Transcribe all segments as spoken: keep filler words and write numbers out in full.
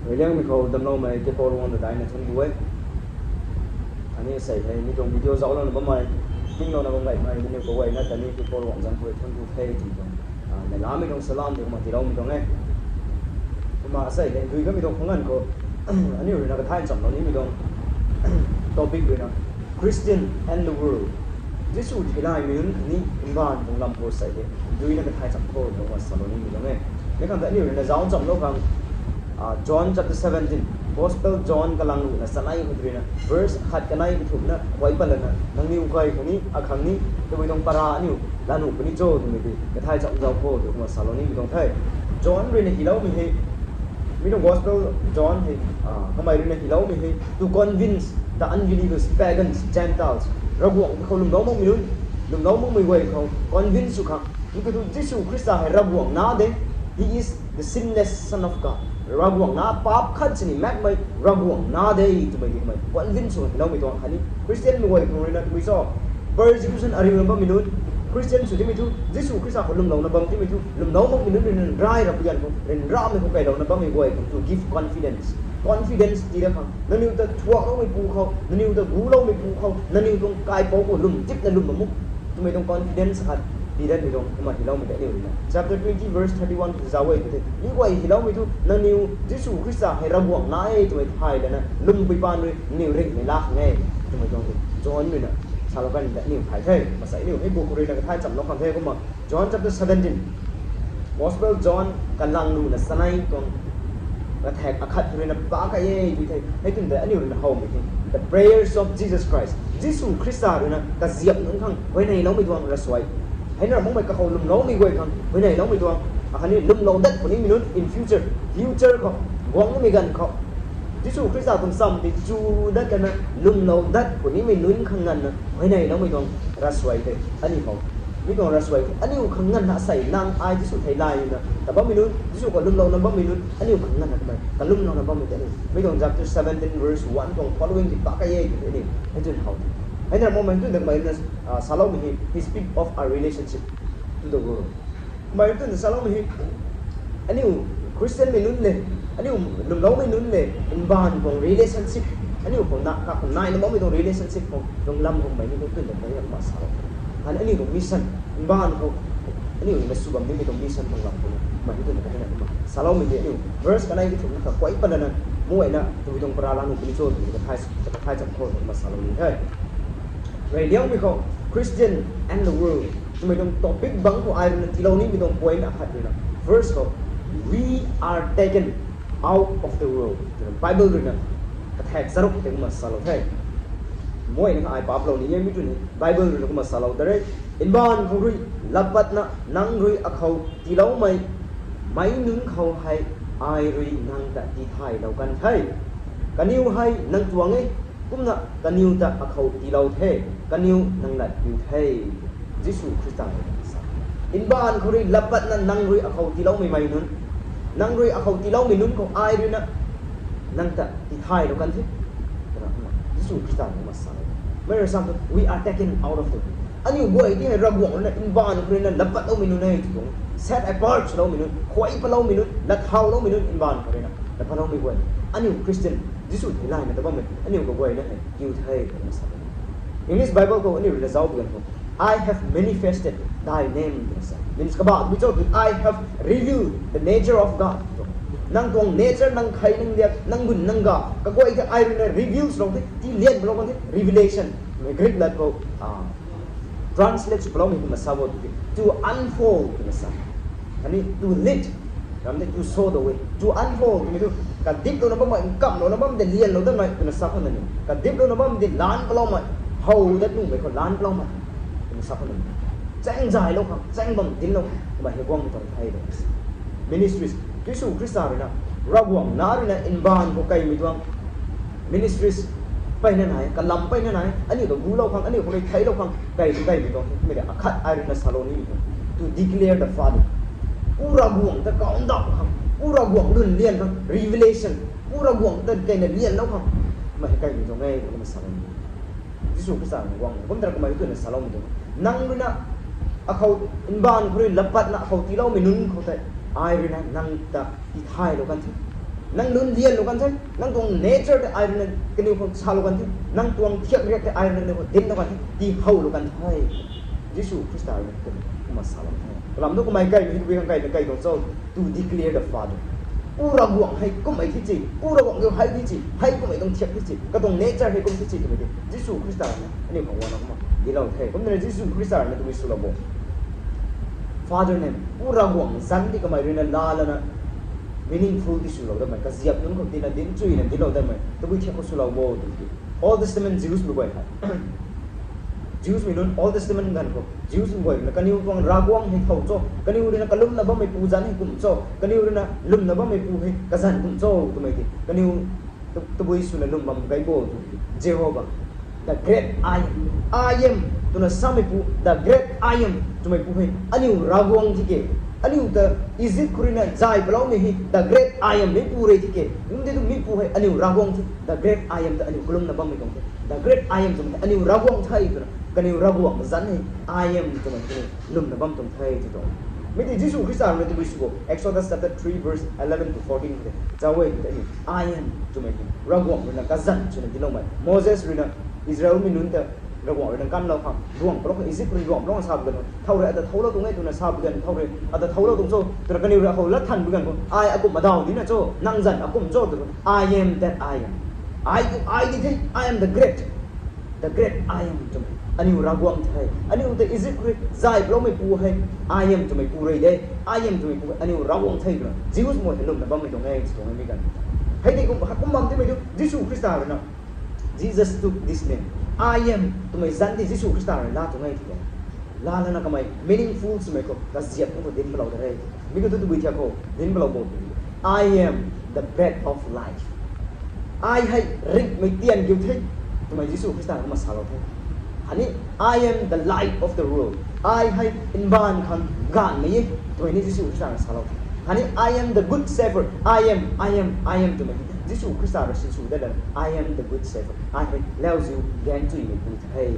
Riliangmei khou damloumei Kaipo Ruangmei ta daihna thuanc ku e. Aniu sei hei mi tuang video zauclouna bammei, ninglouna bam gaymei nangniw kaguayna ta ni Kaipo Ruangmei zanc khou thuanc ku the twmei tuang, ah, neilamei tuang salam tei kumna tiiloumei tuang e. Kumna sei hei dui kamei tuang khang ganv khou aniu ruina kathay nchamlou nimei tuang topic ruina Christian and the world. Jisu theilaymei nunc khatni mbaanv tuang lam khou sei hei duina kathay cham khou tuang salou nimei tuang e. Mi khang ta aniu ruina zauc nchamlou khang, ah, John chapter seventeen, Gospel John kalang ruhna chanei khou ruina verse khat kanei kathumhna khuay patlana nangniw guay khang ni, akhang ni, tabui tuang para aniu lanuh puni cho twmei tei kathay cham zauc khou tuang kumna salou nimei tuang the. John ruina hyloumei hei, mi tuang Gospel John hei, ah, kamei ruina hyloumei hei to convince the unbelievers, pagans, Gentiles. Ravguangc khou lwmlou makmei nunc, lwmlou makmei guay khou convince sw khang. Mi kiu thu Jisu Khrista hei Ravguangc Nac de, he is the sinless Son of God. Ravguangc Nac paap khat sini makmei Ravguangc Nac de twmei di kamei convince sw khang hyloumei tuang khatni Christianmei guay khang ruina twmei cho, persecution ariuna bammei nunc, Christian sw timei thu Jisu Khrista khou lwmlouna bam timei thu lwmlou makmei nunc ruina rai rap ganv khou ryanramei khou kailouna bammei guay khang to give confidence. Confidence tii da khang, nangniw ta thuakloumeipu khou, nangniw ta guloumei pu khou, nangniw tuang kaipouc khou lwm tipna lwm bam o twmei tuang confidence khat tii datmei tuang kumna hyloumei tei aniu ruina chapter twenty verse thirty-one khou zauc e tw the. Mi guay hyloumei thu nangniw Jisu Khrista hei Ravguangc Nac e twmei thay lana lwmpui paan rui nangniw ringhmei laa khang e twmei tuang John ruina salou kan ta aniu thay the. Masei aniu hei bu khou ruina kathay chamlou khang the kumna John chapter seventeen, Gospel John kalang ruhna chanei tuang kathak akhat khou ruina pa kai e tw the. Hei tun tei aniu ruina howmei the the prayers of Jesus Christ. Jisu Khrista ruina kaziap nunc khang huayneyloumei tuang ravsuai. Hei na makmei kakhou lwmloumei guay khang huayneyloumei tuang, akhatni lwmlou dat puni mei nunc in future, future khou guang nimei ganv khou Jisu Khrista tuang cham tei chu dat kana lwmlou dat punimei nunc khang nganvna huayneyloumei tuang ravsuai tei aniu khou, mi tuang ravsuai tei aniu khang nganvna sei nang ai Jisu theilayna ta bammei nunc, Jisu khou lwmlouna bammei nunc aniu khang nganvna kamei kalwmlouna bammei tei aniu mi tuang chapter seventeen verse one tuang following tei pa kai e tw the aniu hei tun how the. Hei na makmei tun tei kamei ruina, ah, saloumei hei he speak of our relationship to the world. Kamei tun tei saloumei hei aniu Christianmei nunc le, aniu lwmloumei nunc le, mbaanv tuang relationship, aniu khou na kakhou naina makmei tuang relationship khou tuang lam khou kamei ni khou tun tei kamei kumna salou. Khatni aniu tuang mission, mbaanv khou aniu na sw bam nimei tuang mission tuang lam khou kamei ni tun tei kamei na kumna saloumei tei aniu verse kanei kathumhna khuay patlana muayna tabui tuang para lanuh puni cho twmei kathay, kathay cham khou kumna salou ni the. Riliangmei khou Christian and the world twmei tuang topic bangc khou ai ruina tiilou nimei tuang point akhat ruina, first khou, we are taken out of the world twna Bible ruina kathak charuk tei kumna salou the. Muayna kha ai paplou ni e, mi tun Bible ruina kumna salou da re. Mbaanv khou rui latpatna nang rui akhou tiiloumei meic nunc khou hei ai rui nang ta tithaylou kan the. Kaniw hei nang tuang e, kumna kaniw ta akhou tiilou the, kaniw nang lat piu the. Jisu Khrista rui sa, mbaanv khou rui latpatna nang rui akhou tiiloumei mei nunc, nang rui akhou tiiloumei nunc khou ai ruina nang ta tithaylou kan the. Jisu Khrista rui kumna sa, mei rui sa tu we are taken out of the, aniu guay ti hei Ravguangc ruina mbaanv khou ruina latpatloumei nunc e tw tuang, set apart swloumei nunc, khuay patloumei nunc, latthauloumei nunc, mbaanv khou ruina latpatloumei guay, aniu Christian, Jisu theilayna ta bammei aniu kaguayna hei kiu the twna sa. English Bible khou aniu ruina zauc pui ganv khou, I have manifested thy name twna sa, means kabah twmei cho tu, I have revealed the nature of God. Nang tuang nature, nang khei nang liak, nang gun nang ga kaguay tei ai ruina reveal swlou the, tilian palou kan the, revelation. Mei Greek lat khou, ah, translate sw paloumei kumna sa bo tw the, to unfold twna sa. Khatni to lead, ram de to show the way, to unfold twmei tu kadiplouna bammei, nkamlouna bammei tei lianlou datmei twna sa khou na ni, kadiplouna bammei tei lan paloumei, how dat nuhmei khou lan paloumei twna sa khou na ni, chaeng zaylou khang, chaeng bam dinclou khang kamei hei guangmei tuang the de. Ministries, Jisu Khrista ruina, Ravguangc Nac ruina mbaanv khou kaimei tuang ministries peyna nai, kalam peyna nai, aniu ta gulou khang, aniu khou rui theilou khang kai tu kaimei tuang mei de akhat ai ruina salou ni, to declare the Father. Pu Ravguangc ta kaw ndauh khang, Pu Ravguangc lun lian khang, revelation, Pu Ravguangc ta kaina lianlou khang mei hei kaimei tuang e kumna salou ni. Jisu Khrista ruina guang kum tara kamei twna saloumei tuang, nang ruina akhou, mbaanv khou rui latpatna akhou tiiloumei nunc khou tei ai ruina nang ta tithaylou kan the. Nang nunc lianlou kan the, nang tuang nature tei ai rui na kaniw khou salou kan the, nang tuang thiak riak tei ai rui na kaniw khou dinclou kan the, tiihowlou kan the. Jisu Khrista rui na kumna salou the. Kalam thu kamei kaimei hei tabui khang kaina kai tuang cho, to declare the Father. Pu Ravguangc hei kummei thi ci, Pu Ravguangc kiu hei thi ci, hei kummei tuang thiak thi ci, katuang nature hei kum thi ci twmei tei Jisu Khrista rui na aniu khang guangna kumna dinclou the. Kumna Jisu Khrista rui na tabui swlou bo, Father name, Pu Ravguangc zanc tei kamei rui na laa lana meaningful tei swlou datmei, kaziap nunc khou tina dinc chuyna dinclou datmei tabui thiak khou swlou bo tw ki. Old Testament Jewsmei guay hei, Jewsmei nunc Old Testament ganv khou Jewsmei guay rui na kaniw tuang Ravguangc hei thow cho, kaniw rui na kalumna bammeipu zanc hei kum cho, kaniw rui na lwmna bammeipu hei kazanc kum cho twmei tei kaniw tabui swna lwm bam gay bo tw ki. Jehovah, the great I am, I am twna sameipu, the great I am twmeipu hei aniu Ravguangc thi ke. Aniu ta Egypt khou rui na zay paloumei hei the great I am meipu rui thi ke. Kum tei tu mipu hei aniu Ravguangc thi, the great I am ta aniu kalumna bammei tuang the, the great I am twmei aniu Ravguangc the twna kaniw Ravguangc zanc hei I am twmei hei lwmna bam tuang the tw tuang. Mi tei Jisu Khrista rui na tabui sw bo, Exodus chapter three verse eleven to fourteen khou tei zauc e tw tei aniu I am twmei hei Ravguangc rui na kazanc swna dincloumei, Moses rui na Israelmei nunc ta Ravguangc rui na kanlou khang duang palou khang, Egypt rui duang palou khang sa pui ganv khou, thow rui ata thouclou tuang e twna sa pui ganv, thow rui ata thouclou tuang cho twna kaniw rui akhou lat than pui ganv khou, ai akum adaw nina cho, nang zanc akum cho tw, I am that I am. Ai, ai di the, I am the great, the great I am twmei aniu Ravguangc the. Aniu ta Egypt rui zay paloumeipu hei I am twmeipu rui de, I am twmeipu aniu Ravguangc the twna Jewsmei hei lwmna bammei tuang e tw tuang e mi ganv. Hei tei kum, kum bam timei tu Jisu Khrista rui na Jesus took this name, I am twmei zanc tei Jisu Khrista rui laa tuang e tw tuang. Laa lana kamei meaningful swmei khou kaziap nunc khou dinc palou da re. Mi khou tu tabui thiak khou dinc palou bo tw, I am the bread of life. Ai hei ringhmei tian kiu the twmei Jisu Khrista kumna salou the. Khatni I am the light of the world. Ai hei mbaanv khang gaanvmei e twmei ni Jisu Khrista na salou the. Khatni I am the good shepherd. I am, I am, I am twmei Jisu Khrista rui sinsw dat lana I am the good shepherd, ai hei lauziu gaeng chuymeipu the,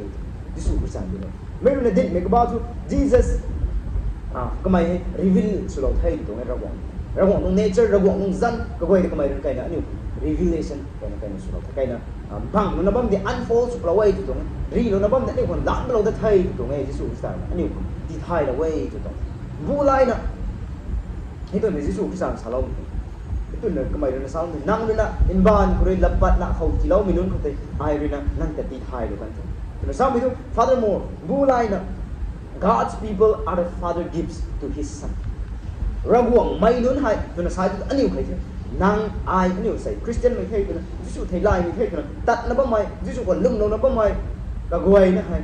Jisu Khrista dilou. Mei rui na dinhmei kabah thu Jesus kamei hei reveal swlou the tw tuang e Ravguangc. Ravguangc tuang nature, Ravguangc tuang zanc kaguay ta kamei rui na kaina aniu revelation kaina kaina swlou the, kaina banglouna bam di unfold sw palou e tw tuang e, rilouna bam di aniu khang daanc palou dat the tw tuang e Jisu Khrista rui na aniu khang tithaylou e tw tuang. Bulaina hei twna Jisu Khrista na saloumei, hei twna kamei rui na saloumei, nang rui na mbaanv khou rui lat patna khou tiiloumei nunc khou tei ai rui na nang ta tithaylou kan the twna samei thu. Furthermore, bulaina God's people are the Father gives to his son. Ravguangc mei nunc hei twna sa tu aniu hei the. Nang ai aniu sei Christianmei the twna, Jisu theilaymei the twna tatna bammei, Jisu khou lwmlouna bammei kaguayna hei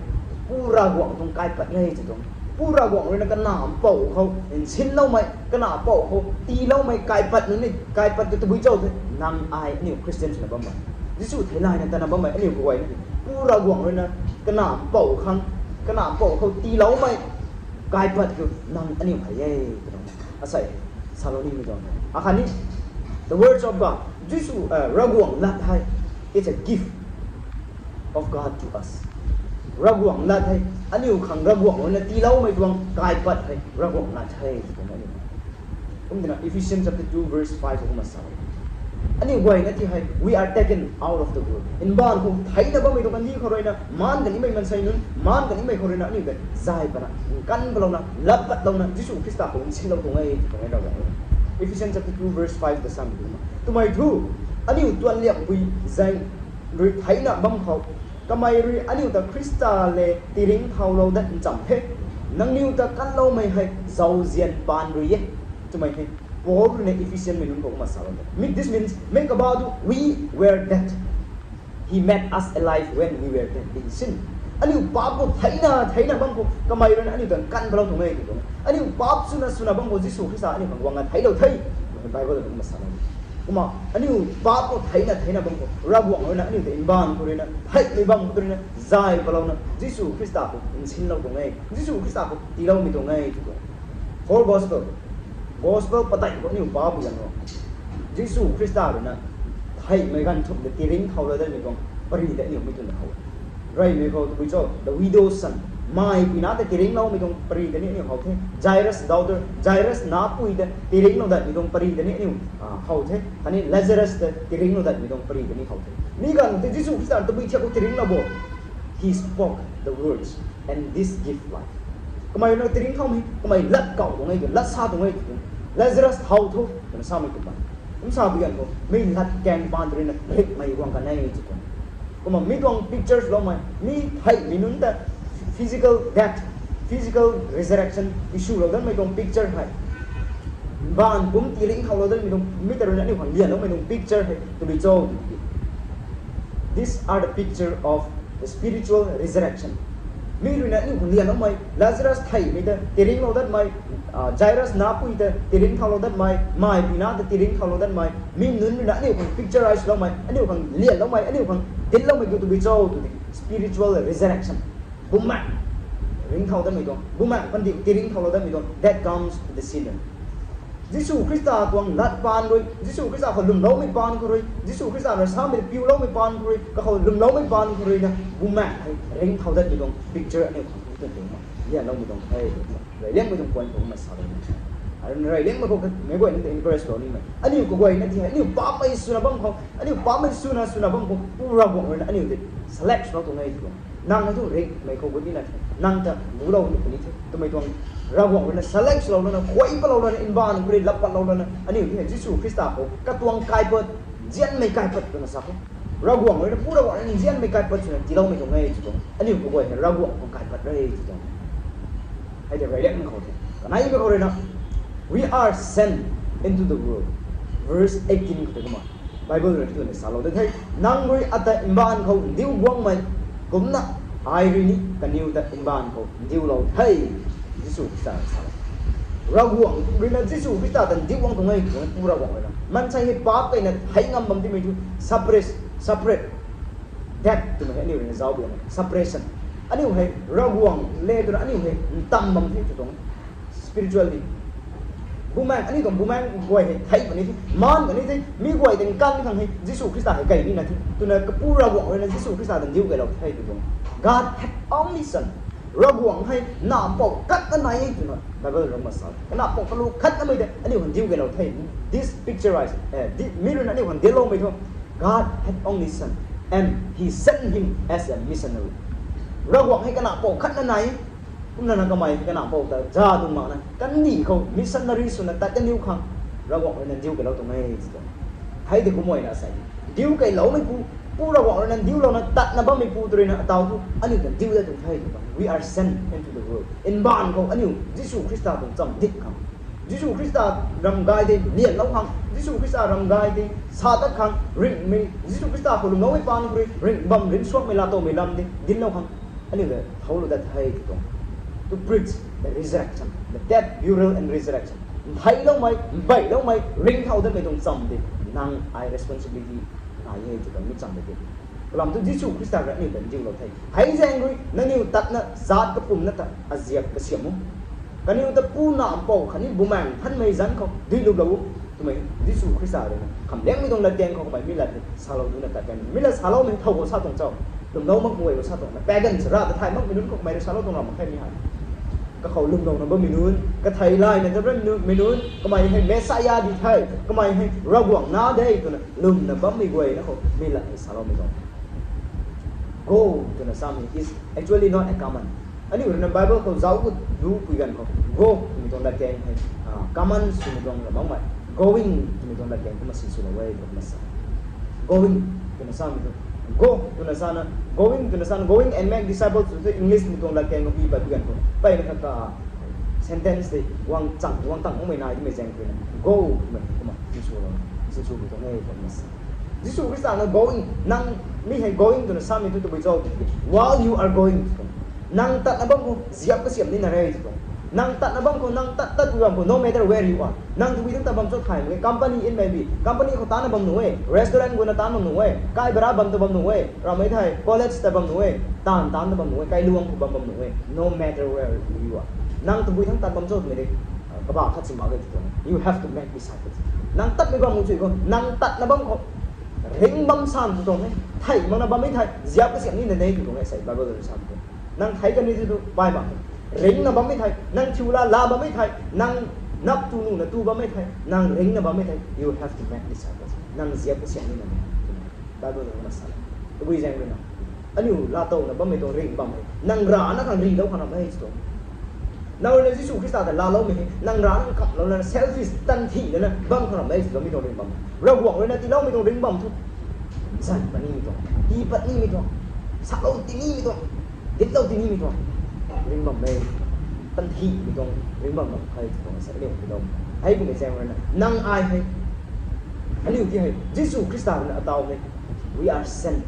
Pu Ravguangc tuang kaipat e tw tuang. Pu Ravguangc rui na kanac mpouh khou nsinloumei, kanac mpouh khou tiiloumei kaipat nunc ni, kaipat tu tabui cho the, nang ai aniu Christian swna bammei, Jisu theilayna tatna bammei aniu kaguayna Pu Ravguangc rui na kanac mpouh khang, kanac mpouh khou tiiloumei kaipat kiu nang aniu hei e twna asei salou nimei tuang the. Akhatni, the words of God, Jisu, Ravguangc lat hei, it's a gift of God to us. Ravguangc lat hei aniu khang Ravguangc rui na tiiloumei tuang kaipat hei Ravguangc lat the tw tuang aniu. Kumtina Ephesians chapter two verse five khou kumna sa, aniu guayna ti hei we are taken out of the world. Mbaanv khou theina bammei tuang kandih khou rui na, maan kanimei maansei nunc, maan kanimei khou rui na aniu tei zay patna, nkan palouna, lat patlouna Jisu Khrista khou nsinlou tuang e tw tuang e Ravguangc rui. Ephesians chapter two verse five ta samei kumna twmei thu, aniu tuanliangpui zaeng rui theina bam khou kamei rui aniu ta Khrista le tiringcthaulou dat ncham the. Nangniw ta kanloumei hei zauzian paan rui e twmei hei Paul rui na Ephesianmei nunc khou kumna salou the. Mi, this means, mei kabah tu we were dead, he made us alive when we were dead in sin. Aniu paap khou theina theina bam khou kamei rui na aniu ta nkan palou tuang e tw tuang e. Aniu paap swna swna bam khou Jisu Khrista aniu khang guangna theilou the, Bible ta kumna salou. Kumna aniu paap khou theina theina bam khou Ravguangc rui na aniu ta mbaanv khou rui na, theimei bam khou rui na zay palouna Jisu Khrista khou nsinlou tuang e, Jisu Khrista khou tiiloumei tuang e tw tuang. Four gospel, gospel padeih khou aniu paap pui ganv khou Jisu Khrista rui na theimei ganv thumh ta tiringcthaulou datmei tuang pary tei aniu mi twna how. Reymei khou tabui cho, the widow's son. Maipuina ta tiringloumei tuang pary ta ni aniu how the. Jairus daughter, Jairus napui ta tiringlou datmei tuang pary ta ni aniu how the. Khatni Lazarus ta tiringlou datmei tuang pary ta ni how the. Mi ganv tei Jisu Khrista tabui thiak khou tiringlou bo. He spoke the words, and this give life. Kamei na tiring thaumei, kamei lat kau tuang e, lat sa tuang e, Lazarus how tho twna samei kumna. Kum sa bi ganv khou mi lat kaeng paan ruina rikmei guang kan e tw tuang. Kumna mi tuang pictures loumei, mi theihmei nunc ta physical death, physical resurrection isw lou danmei tuang picture hei. Mbaanv kum tiring thaulou danmei tuang, mi ta ruina aniu khang lianloumei tuang picture hei tabui cho tw These are the picture of the spiritual resurrection. Mi ruina aniu khang lianloumei, Lazarus theihmei ta tiringlou datmei, Jairus napui ta tiring thaulou datmei, maipuina ta tiring thaulou datmei, mi nunc ruina aniu khang picture ai swloumei, aniu khang lianloumei, aniu khang dincloumei kiu tabui cho tw the spiritual resurrection. Bumaengh ringcthau datmei tuang, bumaengh pandiu tiring thaulou datmei tuang, that comes to the sinner. Jisu Khrista tuang lat paan rui, Jisu Khrista khou lwmloumei paan khou rui, Jisu Khrista na samei piuloumei paan khou rui, kakhou lwmloumei paan khou ruina bumaengh hei ringcthau datmei tuang picture aniu khang tw tuang ma, lianloumei tuang the, reyliangmei tuang point khou kumna sa lou. Aruna reyliangmei khou meic guayna ta encourage lou nimei, aniu kaguayna ti hei aniu paapmei swna bam khou, aniu paapmei swna swna bam khou Pu Ravguangc ruina aniu tei select swlou tuang e tw tuang. Nang na thu ringhmei khou gut nina the, nang ta gulou ni puni the twmei tuang, Ravguangc ruina select swlou lana, khuay patlou lana, mbaanv khou rui lap patlou lana aniu ti hei Jisu Khrista khou katuang kaipat, nzianmei kaipat twna sa khou, Ravguangc ruina, Pu Ravguangc ruina nzianmei kaipat swna tiiloumei tuang e tw tuang. Aniu kaguay hei Ravguangc tuang kaipat re tw tuang. Hei tei reyliangmei khou the, kaneimei khou ruina, we are sent into the world. Verse eighteen khou tei kumna Bible rui twna salou de the, nang rui ata mbaanv khou ndiu guangmei kumna ai rui ni kaniw ta mbaanv khou ndiulou the. Jisu Khrista salou, Ravguangc ruina Jisu Khrista ta ndiu guang tuang e tw tuang. Pu Ravguangc ruina maansei hei paap keyna thei ngam bam timei thu separate, separate, death twmei hei aniu ruina zauc bina separation. Aniu hei Ravguangc le twna aniu hei ntam bam the tw tuang. Spiritually, bumaengh, aniu tuang bumaengh guay hei thei puni the, maan puni the, mi guay tei kan khang hei Jisu Khrista hei key nina the twna kapu Ravguangc ruina Jisu Khrista ta ndiu keylou the tw tuang. God had only Son. Ravguangc hei nac mpouh khat na nai e twna Bible rui kumna sa. Kanac mpouh kalu khat namei tei aniu khang ndiu keylou the. This picturize, mi ruina aniu khang dincloumei thu, God had only Son, and he sent him as a missionary. Ravguangc hei kanac mpouh khat na nai e. Kumna na kamei hei kanac mpouh ta za dun makna kandih khou missionary swna tat kaniw khang Ravguangc ruina ndiu keylou tuang e tw tuang. Hei tei kumna na sa, ndiu keyloumeipu, Pu Ravguangc ruina ndiulouna tatna bammeipu tw ruina ataw thu aniu ta ndiu dat tuang the tw tuang. We are sent into the world. Mbaanv khou aniu Jisu Khrista tuang chamv dit khang, Jisu Khrista ram gay tei lianlou khang, Jisu Khrista ram gay tei sa tat khang ringhmei, Jisu Khrista khou lwmloumei paan khou rui ringh bam ringcsuangmei laatowmei lam tei dinclou khang aniu ta thoulou dat the tw tuang. To preach the resurrection, the death, burial and resurrection. Ntheiloumei, nbeiloumei, ringcthau datmei tuang chamv tei nang ai responsibility nai e tw tuang mi chamv tei. Kalam thu Jisu Khrista rui aniu ta ndiulou the. Hei zaeng rui nangniw tatna zaat kapumna ta aziap kasiam o. Kaniw ta Pu, Nac, Mpouh khatni Bumaengh Nthanmei zanc khou duiluplou o twmei Jisu Khrista ruina khamliangmei tuang latkaeng khou kamei mi lat hei salou duna tat kan. Mi lat saloumei thow khou sa tuang cho? Lwmlou makmei guay khou sa tuang na, pagan sara ta thay makmei nunc khou kamei rui salou tuang ram mak khe mi hei. Kakhou lwmlouna bammei nunc, kathei layna ta bammei nunc, kamei hei Messiah di the, kamei hei Ravguangc Nac de twna lwmna bammei guayna khou mi lat hei saloumei tuang. Go twna samei is actually not a command. Aniu ruina Bible khou zauc gut lu pui ganv khou, go twmei tuang latkaeng hei command swmei tuang ra makmei, going twmei tuang latkaeng kumna sinswlou e twna sa. Going twna samei tu, go twna sana, going twna sana, going and make disciples tw the English mei tuang latkaeng khou pi pat pui ganv khou mpeyna khat ta sentence tei guang chang guang tang makmei nai timei zaeng ruina go twmei kumna sinswlou, sinswmei tuang e twna sa. Jisu Khrista na going, nang mi hei going twna samei thu tabui cho tiki, while you are going, nang tatna bam khou ziap kasiam nina re tw tuang. Nang tatna bam khou, nang tat tat bam khou, no matter where you are, nang tabui tang tat bam cho thay mak e, company in maybe, company khou taanna bam nuh e, restaurant guayna taanna bam nuh e, kai bara bam ta bam nuh e, ramei thei college ta bam nuh e, taanv taanna bam nuh e, kailuang khou bam bam nuh e, no matter where you are, nang tabui tang tat bam cho twmei de kabah khat si mak e tw tuang. You have to make disciples. Nang tatmei bam khou chui khou, nang tatna bam khou ring bam san tw tuang e, thei makna bammei thei ziap kasiam nina de tw tuang e sei Bible rui sa tw tuang. Nang thei kan ni tu bai bam. Ringna bammei thei, nang thiu la la bammei thei, nang nap tu nu na tu bammei thei, nang ringna bammei thei, you have to make disciples. Nang ziap kasiam ni na. Bible na masa. Tabui zaeng rui na, aniu laatowna bammei tuang ring bam e. Nang rana khang ri dau khang ram e tu. Nang rui na Jisu Khrista ta laaloumei hei, nang rana kamlou lana selfish tan thi lana bam khang ram e tu mi tuang ring bam. Ravguangc rui na tiiloumei tuang ring bam thu, zan pat nimei tuang, tii pat nimei tuang, salou ti nimei tuang, diplou ti nimei tuang ring bam e. Tan thimei tuang ring bam bam hei tu tuang sa aniu tiilou. Hei kummei zaeng rui na nang ai hei, aniu ti hei Jisu Khrista rui na ataw hei, we are sent.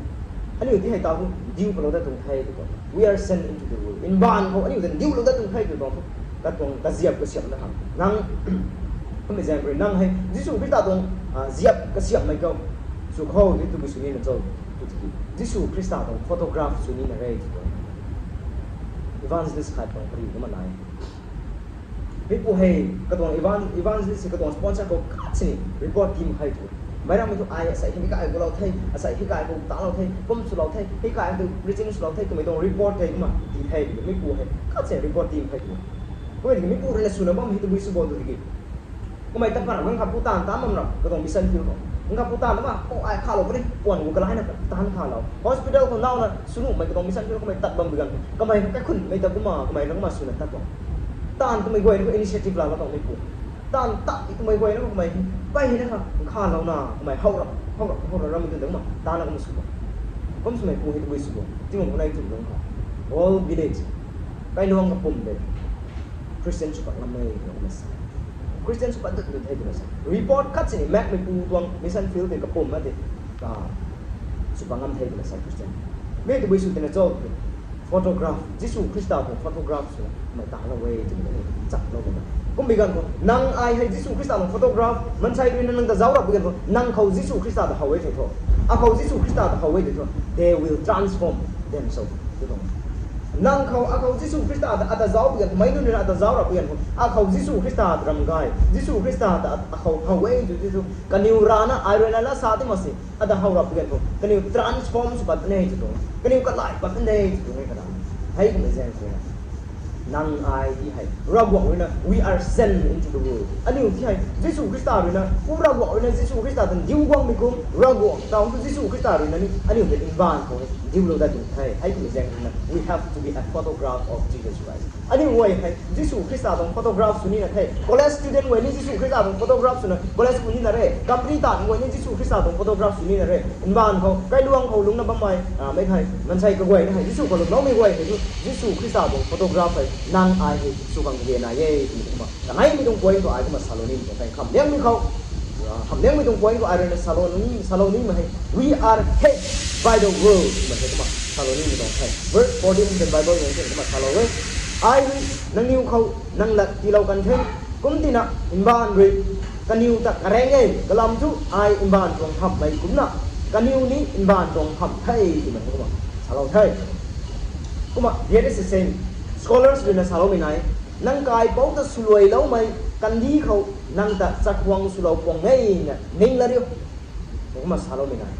Aniu ti hei taw thu diu palou dat tuang the tu tuang, we are sent into the world. Mbaanv khou aniu ta diulou dat tuang the tu tuang thu, katuang kaziap kasiamna khang nang, kummei zaeng rui nang hei Jisu Khrista tuang ziap kasiammei khou sw khou di tabui sw nina cho tu tiki, Jisu Khrista tuang photograph sw nina re tu tuang. Evangelist khat tuang pari kumna nai. Meipu hei katuang evan-, evangelist hei katuang sponsor khou khat sini report team hei tu. Meic rammei thu ai asei hei kai khou lou the, asei hei kai khou talou the, kum swlou the, hei kai tu preaching swlou the twmei tuang report hei kumna ti the. Meipu hei khat sini report team hei tu. Kummei tiki meipu rui na swna bam hei tabui sw bo tu tiki, kummei ta pan nang kha pu taanv taanv bam ra katuang mission field khou. Nang kha pu taanv na ma, o ai khalou puni, puan gu kalaina taanv khalou. Hospital khou nauna swnuhmei katuang mission field kummei tat bam bi ganv, kamei kaikhunmei ta kumna, kamei rui kumna swna tat bam. Taanv twmei guayna khou initiative laa la tuang meipu. Taanv tat twmei guayna khou kamei, pai hei na kha, khalouna kamei how ra, how ra, how ra rammei tu dang ma, taanv na kumna sw bam. Kum swmei pu hei tabui sw bo, Tingwang khou nai tu dang kha. Whole village, kailuang kapwm de Christian sw pat ngam e, kumna sa. Christian sw pat dut dut the twna sa. Report khat sini makmei pu tuang mission field tei kapwm na tei, sw pat ngam the twna sa Christian. Mi tabui sw tina cho, photograph, Jisu Khrista tuang photograph swna mei talou e twmei chaklou na. Kumbi ganv khou nang ai hei Jisu Khrista tuang photograph maansei rui na nang ta zauc rap bi ganv khou, nang khou Jisu Khrista ta how e thei thu, akhou Jisu Khrista ta how e thei thu, they will transform themselves. Nang khou akhou Jisu Khrista ta ata zauc bi ganv khou, meic nunc rui na ata zauc rap bi ganv khou, akhou Jisu Khrista ta ram gay, Jisu Khrista ta akhou how e tw ti thu, kaniw rana ai rui na la sa ti mak si, ata how rap bi ganv khou kaniw transform sw pat ne tw tuang, kaniw kalai pat ne tw tuang e kana. Hei kummei zaeng khou na, nang ai ti hei Ravguangc rui na, we are sent into the world. Aniu ti hei Jisu Khrista rui na, pu Ravguangc rui na Jisu Khrista ta ndiu guangmei kum, Ravguangc taw tu Jisu Khrista rui na ni aniu ta mbaanv khou hei ndiulou dat tuang the. Hei kummei zaeng rui na, we have to be a photograph of Jesus Christ. Aniu guay hei Jisu Khrista tuang photograph sw nina the. College student guay ni Jisu Khrista tuang photograph swna college khou nina re. Company taanv guay ni Jisu Khrista tuang photograph sw nina re. Mbaanv khou, kailuang khou lungna bammei, mei thei maansei kaguayna hei Jisu khou lungloumei guay hei tu Jisu Khrista tuang photograph hei nang ai hei sw khang kage nai e twmei kumna, kaneimei tuang point khou ai kumna salou nimei tuang the. Khamliangmei khou, khamliangmei tuang point khou ai rui na salou ni, salou nimei hei, we are hate by the world twmei hei kumna salou nimei tuang the. Verse fourteen the Bible nang the kumna salou e. Ai rui nangniw khou nang lat tiilou kan the. Kumtina mbaanv rui kaniw ta kareng e, kalam thu ai mbaanv tuang hamhmei kumna kaniw ni mbaanv tuang hamh the twmei kumna salou the. Kumna, here is the saying, scholars rui na saloumei nai, nang kaipouc ta swluailoumei kandih khou nang ta chakhwang swlou puang e na ning la riu. Kumna saloumei nai.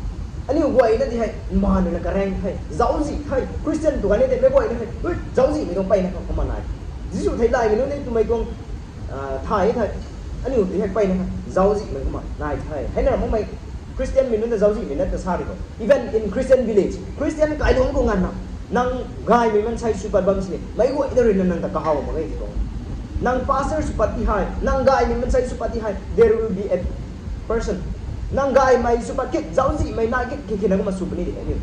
Aniu guayna ti hei mbaanv rui na kareng the, zauczih the, Christian tu gani tei meic guayna hei zauczihmei tuang mpeyna khou kumna nai. Jisu theilaymei nunc ni twmei tuang thay the. Aniu ti hei mpeyna kha zauczihmei kumna nai the. Heina makmei Christianmei nunc ta zauczihmei na ta sa ri khou, even in Christian village, Christian kailuang khou nganvna, nang gaymei maansei sw pat bam sini meic guayna rui na nang ta kahaw mak e ti tuang. Nang pastor sw pat ti hei, nang gaymei maansei sw pat ti hei, there will be a person, nang gaymei sw pat kit, zauczihmei nai kit kikina kumna sw puni di aniu.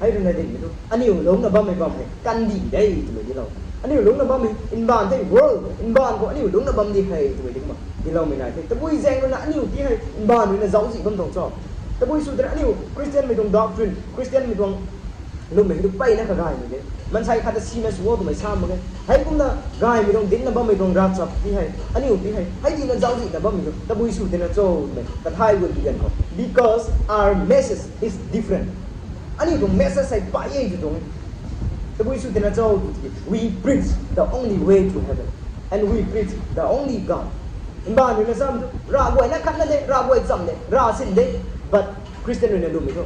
Hei rui na dinmei thu aniu lungcna bammei bam hei kandih de twmei dilou. Aniu lungcna bammei mbaanv the, world mbaanv khou aniu lungcna bam di hei twmei di kumna diloumei nai the. Tabui zaeng rui na aniu ti hei mbaanv rui na zauczih bam tuang cho? Tabui sw tei aniu Christianmei tuang doctrine, Christianmei tuang lwmmei hei tu mpeyna kagaymei de. Maansei khat ta sina sw o twmei sa mak e. Heikumna gaymei tuang dincna bammei tuang ravchap ti hei aniu ti hei hei dina zauczihna bammei tu tabui sw tina cho twmei kathay gut bi ganv khou, because our message is different. Aniu tuang message hei mpey e tw tuang e. Tabui sw tina cho tw tiki, we preach the only way to heaven and we preach the only God. Mbaanv rui na cham tu, ravguayna khatna de, ravguay cham de, ravsin de, but Christian rui na lwmmei thu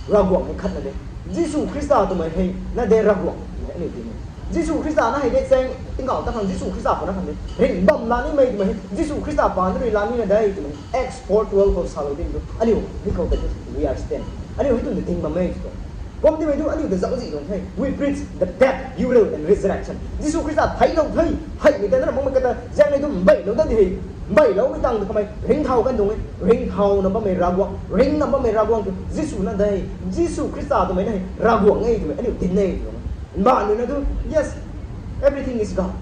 Ravguangc hei khat na de. Jisu Khrista twmei hei na de Ravguangc hei aniu di ni. Jisu Khrista na hei de chaeng tingkauh ta khang Jisu Khrista khou na khang de. Ringh bam la nimei twmei hei Jisu Khrista pa na rui la ni na de twmei Acts four twelve khou salou ding tu aniu ni khou ta we are stand. Aniu hei tun de ding bam e tu. Kum timei tu aniu ta zauczih tuang the. We preach the death, burial and resurrection. Jisu Khrista theilou the, theimei ta na ram makmei kata zaeng nei tu mbeilou dat di hei. Mbeiloumei tang tu kamei ringcthau kan tuang e. Ringcthau na bammei Ravguangc, ringcna bammei Ravguangc tu Jisu na de. Jisu Khrista twmei na hei Ravguangc e twmei aniu dinc e tu. Mbaanv rui na tu, yes, everything is God.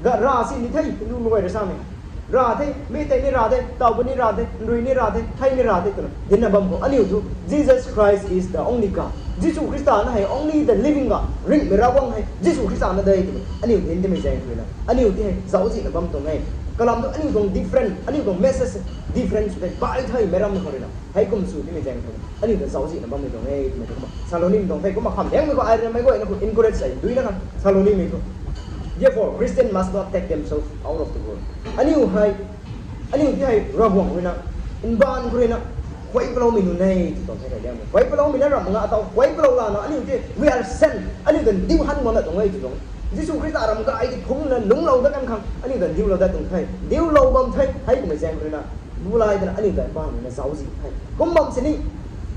Ga ra si ni the, Hindu mei guay rui samei. Ra the, mi tei ni ra the, taw bu ni ra the, nrui ni ra the, thei ni ra the twna dincna bam khou aniu tu Jesus Christ is the only God. Jisu Khrista na hei only the living God. Ringhmei Ravguangc hei Jisu Khrista na de twmei aniu dinc timei zaeng khou rui na aniu ti hei zauczihna bam tuang e. Kalam tu aniu tuang different, aniu tuang message different sw the, bai theimei ram khou rui na hei kum sw timei zaeng khou rui na aniu ta zauczihna bammei tuang e twmei tu kumna salou nimei tuang the. Kumna kham liangmei khou ai ramei guayna khou encourage sai duina khang salou nimei tu. Therefore, Christian must not take themselves out of the world. Aniu hei, aniu ti hei Ravguangc rui na, mbaanv khou rui na khuay paloumei nunc e tw tuang the. Khuay paloumei na ram nga ataw khuay palou lana aniu ti we are sent, aniu ta ndiu han guangna tuang e tw tuang. Jisu Khrista ram gay ti phungna lungclou dat kan khang aniu ta ndiulou dat tuang the. Ndiulou bam the, hei kummei zaeng khou rui na bulai tana aniu ta mbaanv rui na zauczih the. Kum bam sini,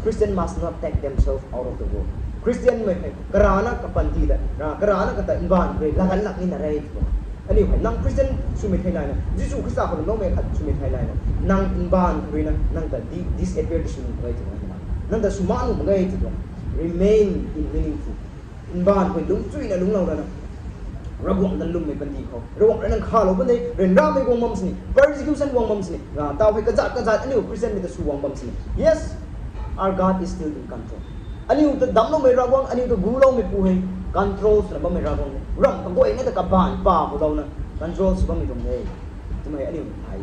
Christian must not take themselves out of the world. Christian mei hei karana kapanty ta, karana kata mbaanv khou rui laganlak nina re tw tuang. Aniu hei nang Christian swmei thei layna, Jisu Khrista khou lungloumei khat swmei thei layna, nang mbaanv khou rui na nang ta di- disappear ti sw nuh mak ge tw tuang. Nang ta sw mak nuh mak ge tw tuang. Remain in meaningful. Mbaanv khou lungcchuina lungclou lana Ravguangc ta lwmmei panty khou, Ravguangc rui nang khalou pun de, ryanramei guang bam sini, persecution guang bam sini, taw hei kazat kazat aniu Christian mei ta sw guang bam sini, yes, our God is still in control. Aniu ta damcloumei Ravguangc, aniu ta guloumeipu hei control swna bammei Ravguangc e. Ramh kaguayna ta kabaanv pa khou louna control sw bammei tuang e twmei aniu thay.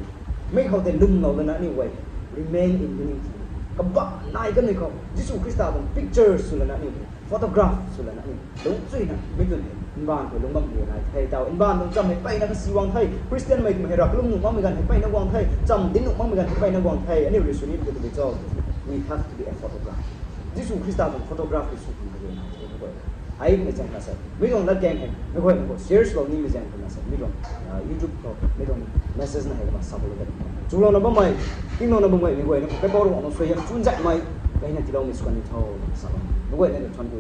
Mi khou tei lwmlou lana aniu guay remain in meaningful, kabaanv nai kanmei khou Jisu Khrista tuang picture sw lana aniu photograph sw lana aniu lungcchuina mi twn hei mbaanv khou lungc bam di nai the. Taw mbaanv tuang cham hei mpeyna kasi guang the. Christian mei twmei hei rav kalum nuh makmei ganv hei mpeyna guang the. Cham dinc nuh makmei ganv hei mpeyna guang the. Aniu rui sw ni tu tei cho, we have to be a photograph. Jisu Khrista tuang photograph tei sw khang kage nai the. Hei mei zaeng kha se mi tuang latkaeng hei meic guayna khou share swlou nimei zaeng khou na se mi tuang YouTube khou mi tuang message na hei kumna sa lou de. Chulouna bammei, tinglouna bam guay mei guayna khou kaipouc Ravguangc nang suaihiam chunzaekmei gayna tiiloumei sw kan ni tho sa bam mei guayna ta thuanc ku